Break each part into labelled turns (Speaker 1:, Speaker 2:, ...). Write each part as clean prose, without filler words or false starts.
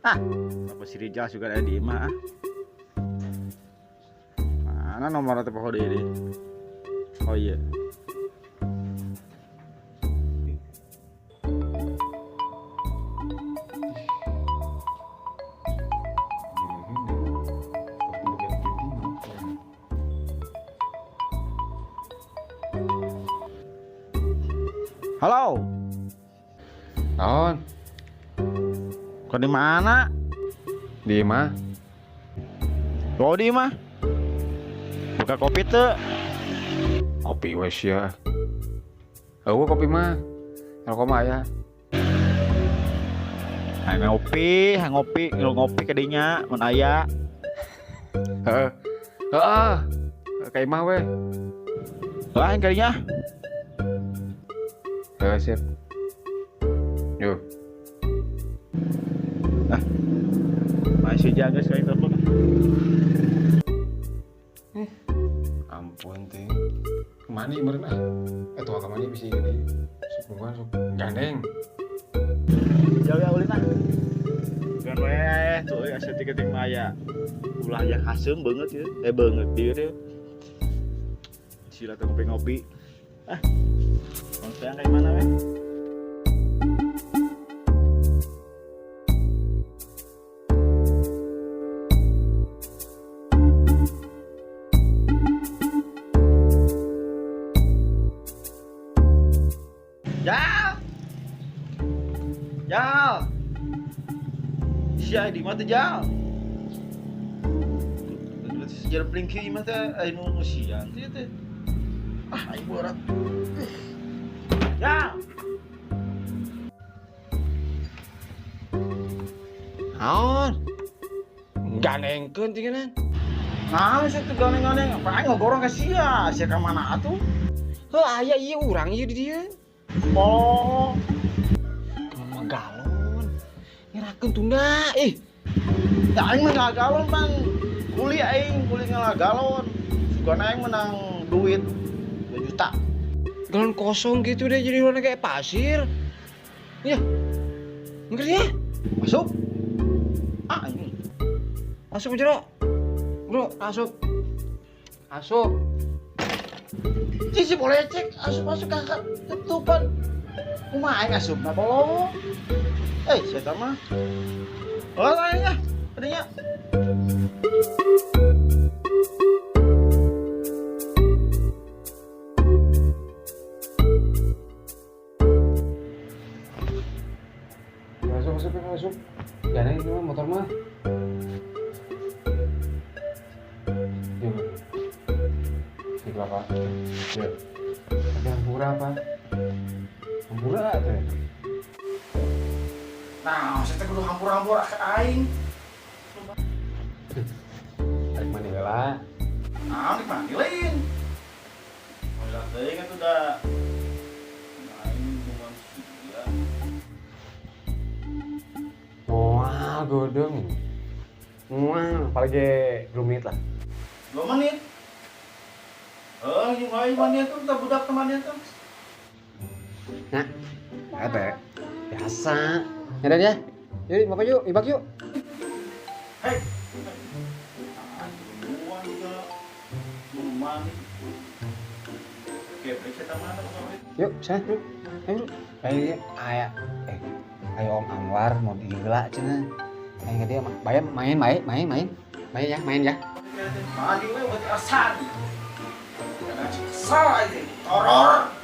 Speaker 1: Ah, apa si Rijal juga ada di imah ah. Mana nomor teh poho deui. Oh iya. Halo,
Speaker 2: Naon?
Speaker 1: Kau di mana?
Speaker 2: Di imah.
Speaker 1: Kau di imah? Buka kopi tuh.
Speaker 2: Kopi wes ya. Eueuh kopi mah. Rokok mah aya.
Speaker 1: Hayang ngopi, hayang ngopi, ngilu ngopi ka dinya mun aya.
Speaker 2: Heeh. Heeh. Ka imah we.
Speaker 1: Lah ka dinya.
Speaker 2: Heeh, sip. Yuk.
Speaker 1: Ah. Masih jaga sekali telepon.
Speaker 2: Ampun teh. Kemana meureun ah? Eh tuh kemana bisa gede. Sok nungguan sok gandeng.
Speaker 1: Jauh ya ulin ah. Bukan weh, tuh euy asa tiketing mah aya. Ulah yang haseum beungeut ieu. Eh beungeut dieu teh. Sila teh ngopi-ngopi. Ah. Bang kayak mana weh? Jal. Jal. Sia di mana Jal? Sejarah pelingki mah teh aya nu sian teh teh. Ah, aing berat. Jal.
Speaker 2: Naon? Gandengkeun tinggalan.
Speaker 1: Nah, saya tuh gandeng-gandeng. Apa aing ngogorong ka sia? Sia ka mana atuh?
Speaker 2: Heuh aya ieu urang ieu di dieu.
Speaker 1: Oh.
Speaker 2: Mama galon. Ngerakeun tunda ih.
Speaker 1: Ya aing mah ngala galon, Bang. Kuli aing, kuli ngala galon. Sugana aing menang duit 2 juta.
Speaker 2: Galon kosong gitu deh jadi warna kayak pasir. Ya. Ngerti ya?
Speaker 1: Masuk. Ah, aing.
Speaker 2: Masuk jero. Bro, asup. Asup.
Speaker 1: Sisi boleh cek asup-asup kakak ketupan. Kumaha aing asupna bolong. Eh, siapa mah? Oh, aing ah. Tadinya.
Speaker 2: Masuk, masuk, masuk. Gandeng itu mah motor mah. Yuk. Di kelapa. Yuk. Ada hampura apa? Hampura teh.
Speaker 1: Nah, saya teh kudu hampur-hampur ke aing.
Speaker 2: Tarik mandi heula.
Speaker 1: Nah, nik mandi lain. Mandi teuing atuh da. Aing cuman sia.
Speaker 2: Wah, godong. Wah, apalagi 2 menit lah.
Speaker 1: 2 menit? Eh, yung aing mandi tuh, tak budak temannya tuh.
Speaker 2: Nah, ada biasa. Ya udah ya. Yuk, bapak yuk, ibak yuk.
Speaker 1: Hei. Duluan juga. Belum mandi. Oke, periksa mana, Pak?
Speaker 2: Yuk, sana, yuk. Ayo, yuk. Ayo, ayo. Ayo Om Anwar mau digela cenah. Ayo dia bayar main, main, main, main. Main ya, main ya.
Speaker 1: Mandi we berarti asan. Karena kesal aja, toror.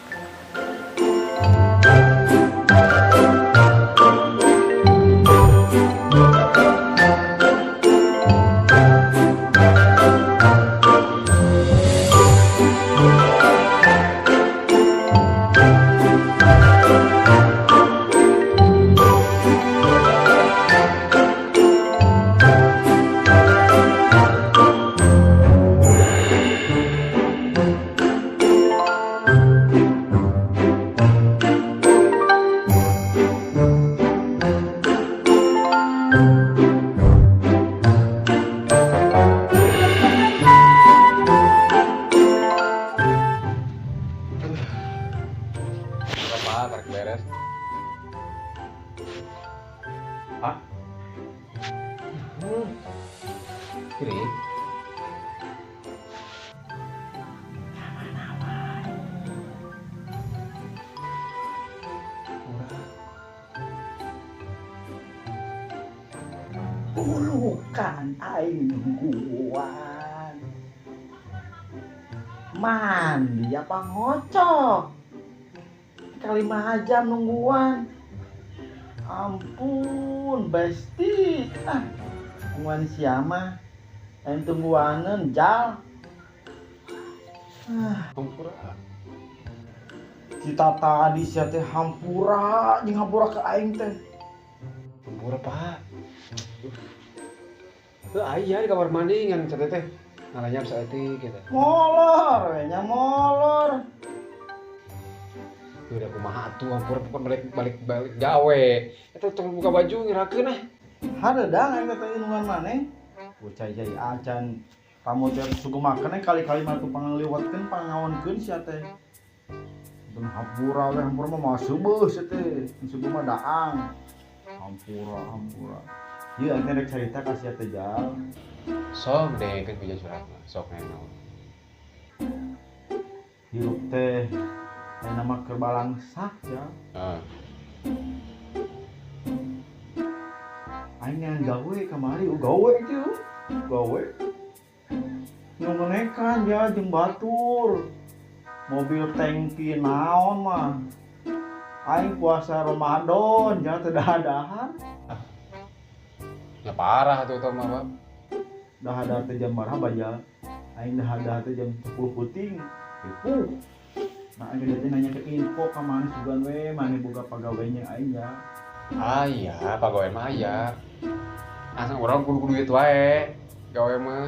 Speaker 1: Ulukan aing nungguan. Mandi apa ngocok? Kali 5 jam nungguan. Ampun, besti. Ah, nungguan siapa? Aing tungguaneun jal. Ah,
Speaker 2: Hampura.
Speaker 1: Kita tadi sia teh hampura jeung hampura ke aing teh.
Speaker 2: Hampura, Pak. Heuh, aya di kamar mandi ngan cenah teh. Ngalanyap saeutik gitu.
Speaker 1: Molor, we nya molor.
Speaker 2: Udah kumaha atuh hampura pokon balik balik balik gawe. Eta tong buka baju ngirakeun ah.
Speaker 1: Hareudang aing teh nungguan maneh. Bocah jai acan tamu teh suku makan kali-kali mah tuh pangaliwatkeun pangaonkeun sia teh. Dan hampura we hampura mah moal seubeut sia teh. Seubeut mah daang. Hampura hampura. Ieu aing teh rek carita ka sia teh jal.
Speaker 2: Sok dengekeun puja curhat mah, sok naon.
Speaker 1: Hirup teh ayeuna mah keur balangsak ya.
Speaker 2: Heeh.
Speaker 1: Aing yang gawe kamari, oh, gawe itu. Gawe. Ngemenekan ya jeung batur. Mobil tangki naon mah. Aing puasa Ramadan ya teu dahar-dahar.
Speaker 2: Ya parah tuh teh mah, Pak.
Speaker 1: Dahar-dahar teh jam berapa ya? Aing dahar-dahar teh jam 10 peuting. Ripuh. Nah, aing teh nanya ke info ka maneh sugan we, maneh boga pagawenya aing ya.
Speaker 2: Ah iya, pagawe mah aya. Asal urang kudu duit wae. Gawe mah.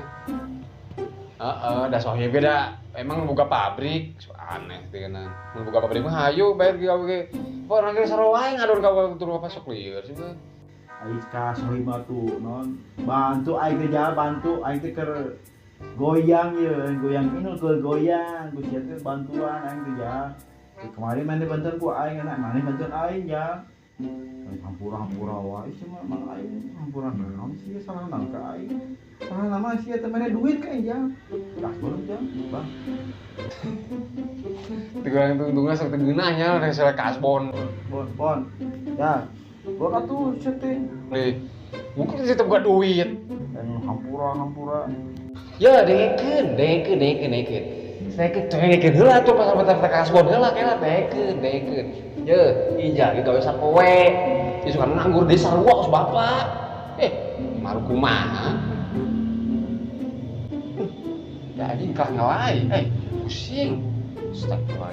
Speaker 2: Heeh, da sohib ge da emang boga pabrik, so aneh teh kana. Mun boga pabrik mah hayu bayar gawe ge. Apa urang ge sarua wae ngadon ka tur apa sok lieur sih mah.
Speaker 1: Aing ka sohib mah tuh non. Bantu aing teh jal, bantu aing teh keur goyang ye, goyang inul keur goyang, ku sia teh bantuan aing teh jal. Kemarin maneh bantuan ku aing, enak maneh bantuan aing ya. Hampura-hampura wae sih mah, mang aing hampura naon sih salah naon ka aing. Salah nama sih teh mere duit ka aing jang. Kasbon jang, Bang.
Speaker 2: Tegang tungtungna sok teu geunah nya rek salah kasbon.
Speaker 1: Bon, bon. Ya. Bon atuh sia teh.
Speaker 2: Nih, mungkin sih teu boga duit.
Speaker 1: Dan hampura-hampura.
Speaker 2: Ya dengekeun, dengekeun, dengekeun, dengekeun. Dengekeun, dengekeun heula atuh pasal pasal kasbon heula kena dengekeun, dengekeun. Ye, ijal ge gawe sapoe. Ieu suka nganggur deui sarua kos bapak. Maru kumaha? Ya anjing kalah ngelai. Pusing. Astagfirullah.